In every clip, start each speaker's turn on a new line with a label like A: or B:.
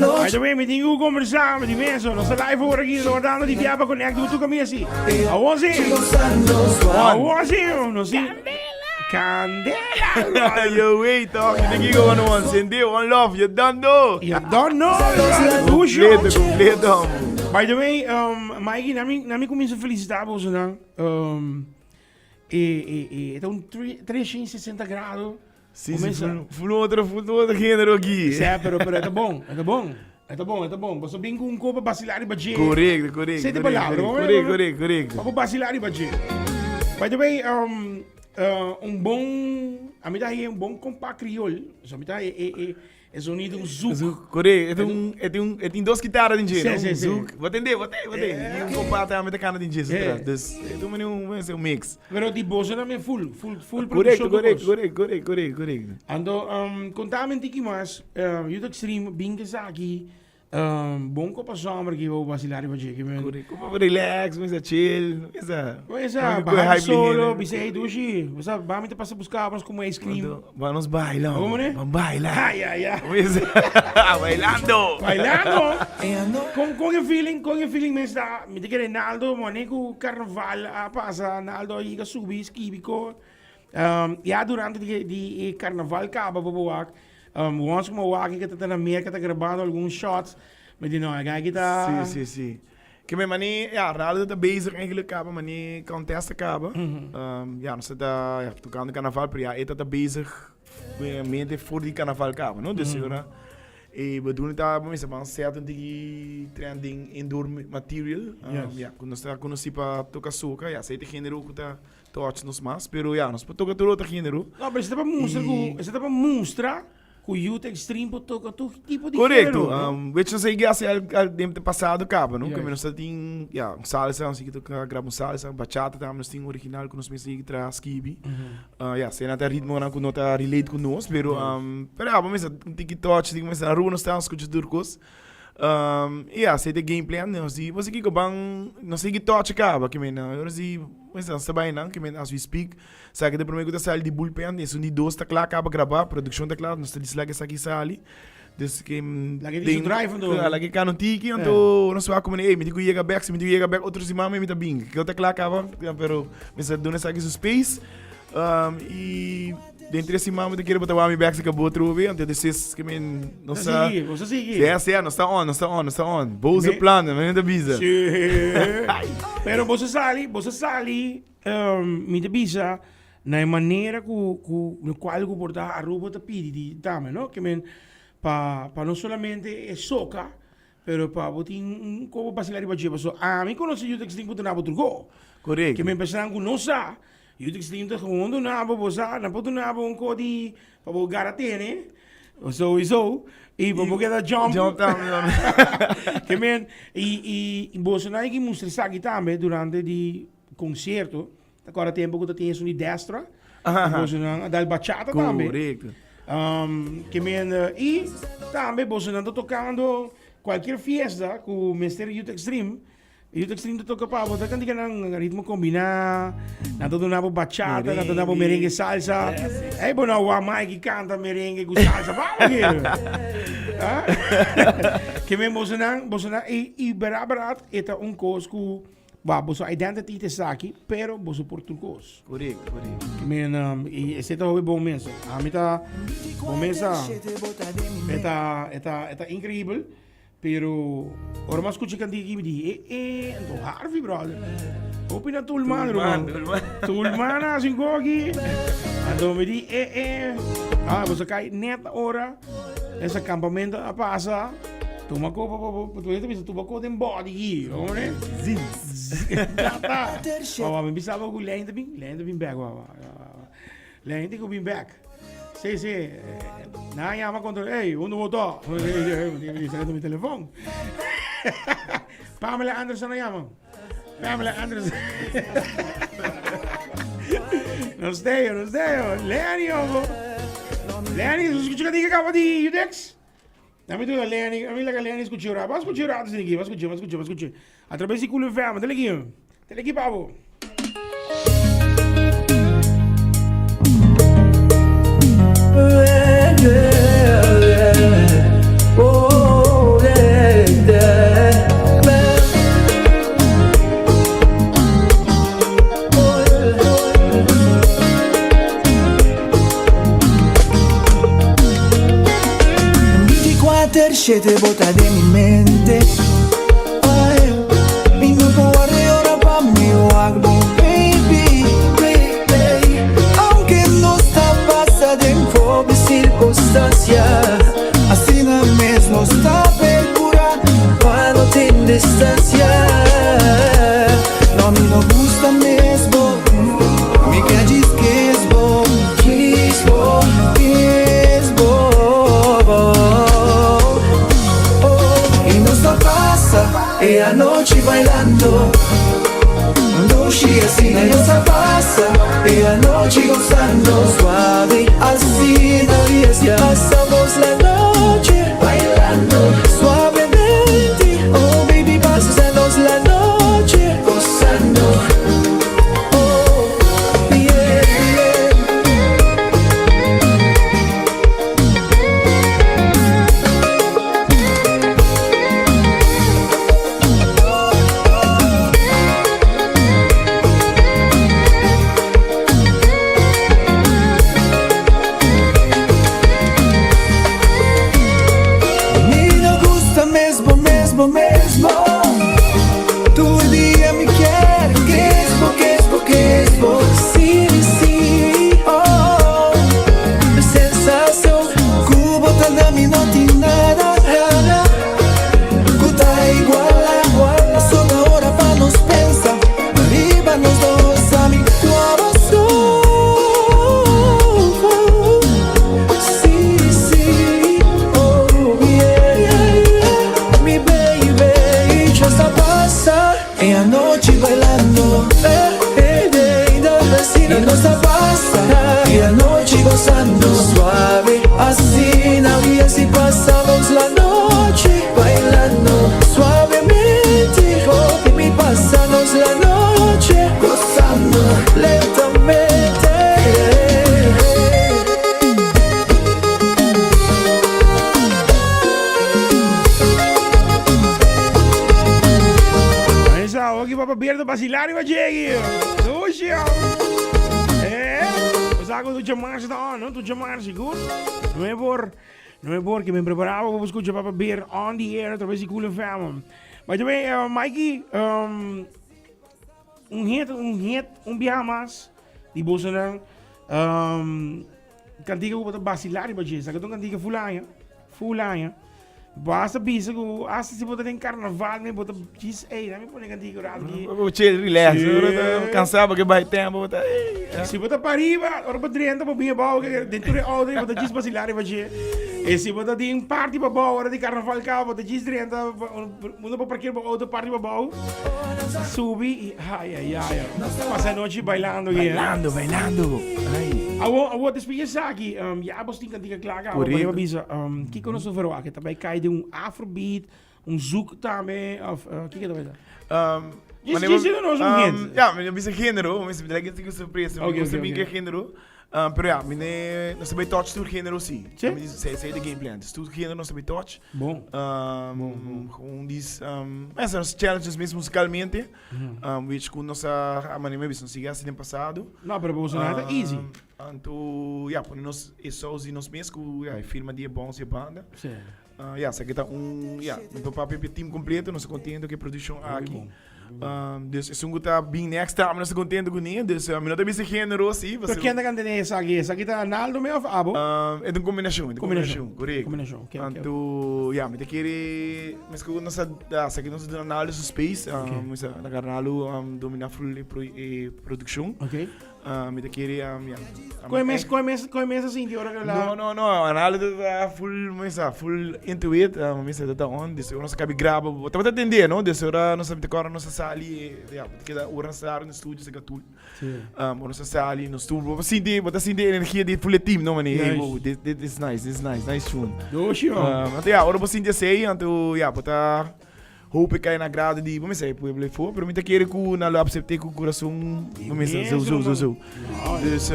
A: By the way, mi tin ku kombersá mi di meso. Nos ta live ora aki, nos ta wardando di bia pa connect ku tur kaminda si. Awor si. Awor si. Nos tin Candela.
B: Yo, wait, toch. Je denk ik gewoon one. Sende, one love. You don't know.
A: You don't know. Completo,
B: completo.
A: By the way, um, Mikey, na mi, na mi kuminsa felicitá boso nan. Um, e, e, e, e un 360 grado.
B: Sí, sí, full, full otro, full otro género aquí.
A: Sí, pero, pero está bon, está bon. Está bon, está bon. Boso bin ku un kopa basilar riba dje.
B: Correcto, correcto.
A: Sete palabra.
B: Correcto, correcto, correcto.
A: Papo basilar riba dje. By the way, um, uh, un bon, a mi ta un bon compa criol. So, a mi ta e, e, e, E sonido un zoek.
B: Zoek, correct. E un, e un, e tin dos guitarra den dje,
A: Sí,
B: no?
A: sí,
B: Un
A: sí.
B: zoek. Bo tende, bo tende, bo tende. I un kompa tambe ta kanta den dje
A: Sí.
B: atrás. Dus, e ta un un, un mix.
A: Pero di boso tambe full, full, full
B: Correcto,
A: producción
B: correcto,
A: kos.
B: correcto, correcto, correcto, correcto.
A: Anto, um, kontame un tiki mas, uh, Youth Extreme, bin esaki, um, bon kopa zomer ki bo vacilar riba dje, ki men.
B: Correcto. Kopa relax, mesa chill, mesa.
A: Mesa,
B: Koe
A: baha
B: hype
A: solo,
B: lihene.
A: bisa hey dushi, mesa, ba mi ta pasa busca nos como ice cream.
B: Anto, ba nos baila,
A: Como ne?
B: Ban baila.
A: Ay, ay, ay.
B: Mesa, bailando.
A: Bailando. Con, con e feeling, con e feeling mes ta, mi ta kere Naldo, mane ku carnaval a pasa, Naldo a yiga subi, skibi ko. Um, ya durante di, di e carnaval caba, bo bo wak, Um, once como wak que ta na Merca ta grabando algun shots, me di no, aki ta...
B: Sí, sí, sí. Ke me mani, ja, Raldo ta bezig eigenlijk kaba, mani contest a kaba. Um, ja, nos ta, ja, tocando carnaval, pero ja, e ta bezig mente voor die carnaval kaba, no? Dus, ora, e bedoeling ta, bo mester ban set un tiki trending indoor material. Um,
A: Yes.
B: ja, ku nos ta konosí pa toka soca, ja, esei ta e género ku ta Touch nos mas, pero ya, nos por toca tur otro género.
A: No, pero esei ta pa mustra ku, esei ta pa mustra ku Youth Extreme por toca tur tipo di
B: Correcto.
A: género, no?
B: Um, which nos a hasi al, al den te pasado caba, no?
A: Yes.
B: Ku nos ta tin, ya, un salsa, nos a toca graba un salsa, bachata tambe nos tin original ku nos mes a traha skibi. Uh, ya, esei nan ta ritmonan ku no ta relate ku nos, pero, um, pero ya, bo mester un tiki touch, tiki mester na Aruba nos ta skucha tur kos. Um, y ya, esei ta e game plan, nos di, bo sa kiko, ban, nos a sigui touch caba, ke men, nos di, Pues nan sta bai nan, ke men as we speak, sa ke ta prome ku ta sali di bullpen, esun di dos ta kla kaba grabá, produkshon ta kla, nos ta disi laga esaki sali. Dus ke
A: Laga e di su drive anto.
B: Laga e kano tiki, anto nos wak komo ey mi tin ku yega bek, si mi tin ku yega bek otro siman mi ta bin. Ke ta kla kaba, pero mi sa duna esaki su space. I den tres siman mi ta kere bo ta wak mi bek si ka bo atrobe, anto despues ke men nos
A: Sa
B: sa
A: sigui, bo sa sigui.
B: Sea, sea, nos ta on, nos ta on, nos ta on. Boze
A: Me-
B: plan, mi ta bisa.
A: Sí. Pero bo sa sali, bo sa sali, um, mi ta bisa, na e manera ku, ku, lo cual ku por ta Aruba ta pidi di tambe, no? Ke men, pa, pa no solamente e soca, pero pa bo tin un kobo basila riba dje, pasobra ami konosé Youth Extreme ku ta na bo truko.
B: Correcto.
A: Ke men personan ku no sa, Youth Extreme ta gewoon duna bo, bo sa, nan por duna bo un ko di, pa bo gara tene, sowieso, i pa bo keda jump.
B: Jump tambe, tambe.
A: Ke men, i, i boso nan a mustra esaki tambe durante di concierto, ta kòrda tempo ku ta tin esun di Destra, boso nan a dal bachata tambe.
B: Korekto.
A: Ke men, i tambe boso nan ta tokando kualkier fiesta ku mester Youth Extreme, Youth Extreme ta toca pa bo, ta cantica nan ritmo combina, nan ta duna bo bachata, nan ta duna bo merengue salsa. Ey, bo no wa Mikey canta merengue cu salsa, pa bo kere. Ah? Ke men boso nan, boso nan, y, y bera berat, e ta un cos cu, ba, boso identity ta esaki, pero boso por tur cos.
B: Correcto, correcto.
A: Ke men, um, y ese ta hopi bon mes. Ami ta, bon mes ta, e ta, e ta, e ta increíble. Pero ora mi a scucha e cantica aki mi di e e anto Harvey brother. Hopi na Tulman ruman. Tulman a haci un koki. Anto mi di e e. Ah, boso kai net na ora esa campamento a pasa. Tuma ko pa pa pa tu bisa tuma ko den body aki. Hombre.
B: Zins.
A: Tata. Wawa mi bisa bo ku Len ta bin, Len ta bin back wawa. Len tin ku bin back. Sí, sí. Nan llama contra, hey, unda bo ta? Mi sali mi telefon. Pamela Anderson a llama. Pamela Anderson. Nos deo, nos deo. Lenny, ojo. Lenny, escucha que diga acaba di Judex. Dame tu Lenny, a mí la Lenny escuché ora. Va a escuchar rato, va a escuchar, va a escuchar, va a escuchar. A través de Culo FM, dale aquí. Dale aquí, pavo.
C: Kuater shete bo ta den mi mente Ay, mi no por warda e ora pa mi wak bo baby, baby Aunke nos ta pasa den hopi sirkunstansia Asina mes nos ta percura pa no tin distancia No, mi no gusta mes bo Mi ke djis kiss bo, kiss bo, kiss bo Oh, y nos ta pasa e anochi bailando Dushi asina nos ta pasa e anochi gozando Suave asina y así pasamos la noche bailando Suavemente, oh baby pasamos la noche gozando Oh, yeah, yeah. Mi no gusta mes bo mes bo mes bo Tur dia mi kier kiss bo kiss bo kiss bo Si si oh Sensacion ku bo ta na mi no tin nada nada Ku ta iguala Pasobra ora pa nos pensa Riba nos dos ami ku abo so Si si oh yeah yeah Mi baby Just a pasa e anochi bailando eh eh eh Y nos a pasa e anochi gozando Suave asina y así pasamos la noche bailando Suavemente oh mi pasamos la noche gozando lentamente.
A: Esa oki papa Berto vacilar iba llegue. Dushi. Eh, o sea, ducha marcha ta on, no? Ducha marcha, sigur. No es por, no es porque me preparaba para escuchar Papa Bear on the air a través de Cool FM. By the way, Mikey, un hit, un hit, un biaha mas di bosonan. Kantika ku bo ta basilá riba dje. Esaki ta un kantika full aña, full aña. Basta bisa ku hasta si bo ta den karnaval mi bo ta djis ey dame pone kantika un rato aki.
B: Bo chill, relax.
A: Sí.
B: Ora ta cansá porque bai tempo bo ta ey. eh.
A: Si bo ta pariba, ora bo drenta bo bin abou ke den tur e auto bo ta djis basilá riba dje. E si bo ta den parti pabou ora di karnaval kaba bo ta djis drenta unda bo parkeer bo auto parti pabou subi i ay ay ay pasa anochi bailando aki.
B: Bailando, bailando. Ay.
A: Awo, awo despues di esaki, ya bos tin kantika kla kaba,
B: Correcto.
A: bo bisa, kiko nos ta verwagt? Ta bai kai den un afrobeat, un zouk tambe, of kiko ta bai ta? Djis djis nos un hint.
B: Ja, mi no bisa genero, mi bisa like tin sorpresa, mi
A: Ok,
B: gusta
A: ok,
B: bin
A: ok.
B: ke genero. Pero ja, mi ne, nos ta bai touch tur genero si.
A: Sí?
B: Mi di, sei de game plan. Dus tur genero nos ta bai touch.
A: Bon.
B: Gewoon dis, esa nos challenges mes musicalmente. Which ku nos a, a manera mi a bisa, nos sigui hasi den pasado.
A: No, pero boso no ta easy.
B: Anto, ja, pone nos e saus di nos mes ku, ja, e firma di e bons e banda.
A: Sí.
B: Ja, esaki ta un, ja, mi papá papia team completo, nos ta contento ku e produccion aki. Dus esun ku ta bin next tambe nos ta contento kuné. Dus mi no ta bisa género si,
A: Pero ken ta kanta den esaki? Esaki ta Arnaldo me of abo?
B: E ta un combinacion, e ta un combinacion, correcto.
A: Combinacion, ok, ok.
B: Anto, ja, mi ta kere, mesku ku nos a, esaki nos a duna Arnaldo su space, laga Arnaldo domina full e produccion.
A: Ok.
B: Mi ta kere, ya.
A: Koe mes, koe mes, koe mes a sinti ora ku la.
B: No, no, no. Arnaldo ta full, mesa, full into it. Mesa ta on. Dus ora nos a kabi graba. Bo tabata atendé, no? Dus ora nos a kòrda nos a sali, ya, bo ta keda ora nos a sali na studio saka tul.
A: Sí.
B: Ora nos a sali nos tur, bo sinti, bo ta sinti e energia di full e team, no? Mane, hey, wow, this, this is nice, this is nice, nice tune.
A: Doshi, man.
B: Anto ya, ora bo sinti esei, anto ya, bo ta. Hopi kai na grado di, bo mester e pueblo e for, pero mi ta kere ku nan lo aksept'é ku kurason, bo mester zo, zo, zo, zo. Dus,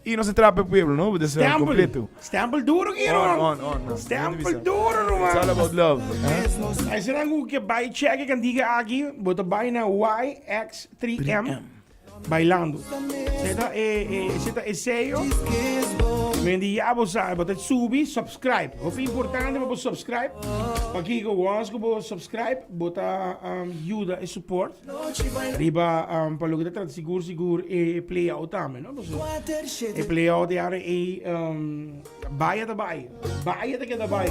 B: i nos a trapa e pueblo, no? Dus,
A: Stempel.
B: kompleto.
A: Stempel duro ki,
B: On,
A: ruman.
B: on, on, on.
A: Stempel duro, ruman.
B: It's all about love. eh?
A: Ai será ku ke bai check e kantiga aki, bo ta bai na YX3M bailando. Seta e, e, seta e sello. Men di ya bo sa, bo ta subi, subscribe. Hopi importante pa bo subscribe. Pakiko, once ku bo subscribe, bo ta yuda e support riba pa loke ta trata sigur sigur e play out tambe, no? Pasobra e play out e ara ei baya ta bai, baya ta keda bai.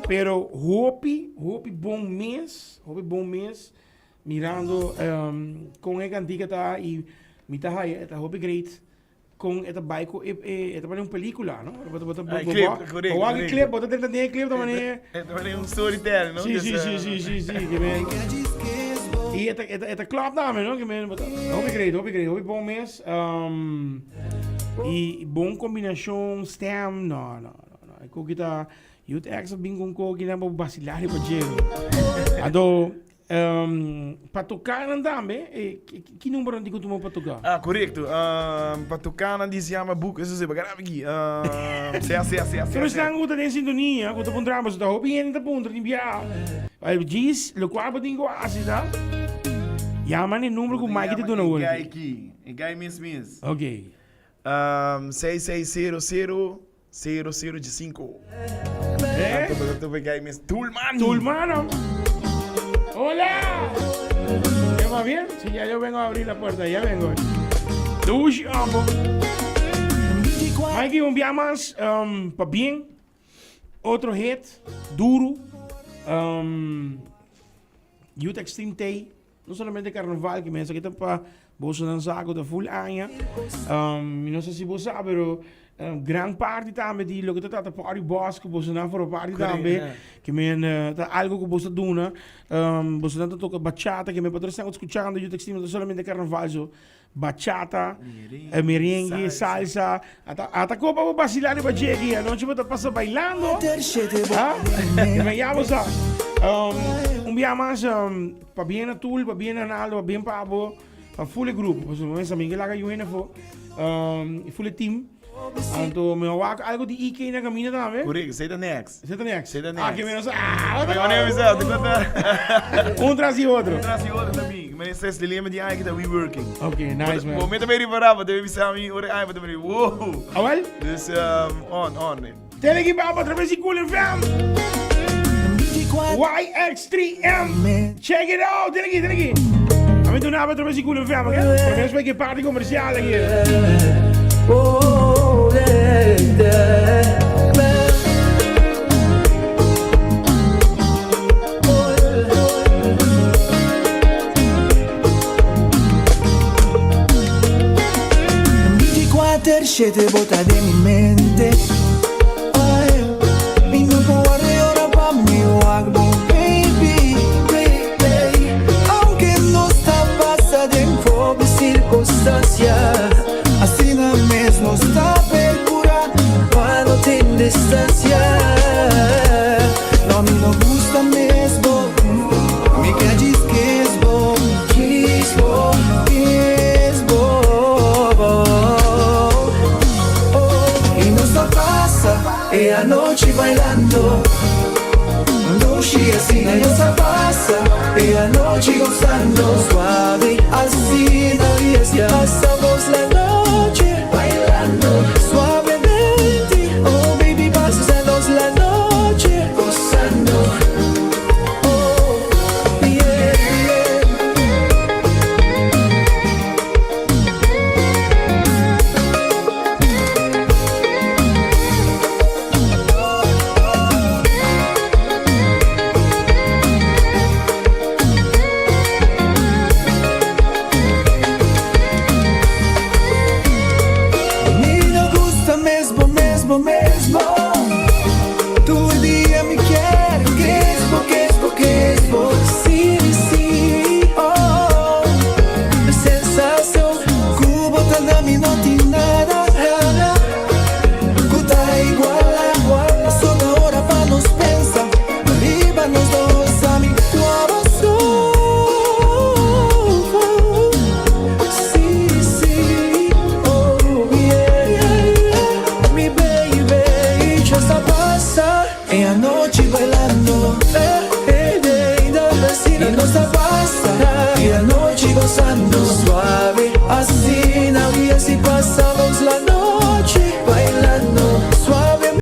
A: Pero hopi, hopi bon mes, hopi bon mes mirando kon e kantika ta i mi ta haya e ta hopi great. Con e ta bai cu e e ta pone un pelicula no bo ta bo ta bo bo wak e clip bo ta drenta den e clip ta mane
B: E ta mane un storytelling no
A: si si si si si si ke men y e ta e ta e ta klop tambe no ke men bo ta hopi great hopi great hopi bon mes y bon combinacion stem no no no e koki ta Youth X a bin cu un koki nan bo basila riba dje anto Pa toká nan tambe, ki number nan tin ku tuma pa toká?
B: Ah, korekto. Pa toká nan di se yama boek, eso se bagará aki. Sea, sea, sea,
A: sea. Pero esnan ku ta den sintonia, ku ta puntra, pasobra ta hopi hende ta puntra tin bia. Djis, lokual bo tin ku hasi ta yama na e number ku Mike ta duna
B: awor. E guy aki, e guy mes mes.
A: Ok.
B: 6600 0 0 di 5.
A: Eh?
B: Anto bo gai mes Tulman.
A: Tulman. Hola. ¿Qué va bien? Sí, ya yo vengo a abrir la puerta, ya vengo. Dushi amo. Mikey, un bia mas pa bien. Otro hit, duro. Youth Extreme Tay. No solamente carnaval, que mensen kita pa boso nan sa ku ta full aña. Mi no sa si bo sa, pero gran parti tambe di loke ta trata party bus ku boso nan forma parti tambe. Ke men ta algo ku boso ta duna. Boso nan ta toka bachata, ke men pa tur esnan ku ta skuchando Youth Extreme no ta solamente carnaval so. Bachata, merengue, salsa. Ata, ata kopa bo basila riba dje aki. Anochi bo ta pasa bailando. Ha? Ke men ya bo sa. Un bia mas, pabien na Tul, pabien na Arnaldo, pabien pa abo, pa full e grupo. Pasobra mi mester mi ke laga yu hende afó. Full e team. Anto mi a wak algo di EK na camino tambe.
B: Correcto, esey ta next.
A: Esey ta next.
B: Esey ta next.
A: Ah, ke menos. Ah,
B: Te wanneer we zelf, te kwanta.
A: Un tras di otro.
B: Un tras di otro también. Maar esey es de lema di aña ki ta we working.
A: Ok, nice man.
B: Momento me ripará, pa te bisa mi ora aña pa te miri, wow.
A: Ah, wel?
B: Dus on, on.
A: Tele ki baba traves di Cool FM. YX3M. Check it out. Tele ki, tele ki. A mi duna traves di Cool FM, ok? Por menos que parte comercial aquí.
C: Oh, yeah, yeah. 24/7 bota den mi mente Ay, mi no por warda e ora pa mi wak bo baby, baby Aunke nos ta pasa den hopi circunstancia Asina mes nos ta percura pa no tin distancia No, mi no gusta mes bo Mi ke djis kiss bo, kiss bo, kiss bo Oh, y nos ta pasa e anochi bailando Dushi asina nos ta pasa e anochi gozando Suave asina y es pasamos la noche bailando Suavemente, oh baby pasamos la noche gozando Oh, yeah, yeah. Mi no gusta mes bo mes bo mes bo Tur dia mi kier kes bo kes bo kes bo Si si oh Sensacion ku bo ta na mi no tin nada nada Ku ta iguala Pasobra ora pa nos pensa Riba nos dos ami ku abraso Si si oh yeah yeah Mi baby Just a pasa e anochi bailando eh eh eh Y nos a pasa e anochi gozando.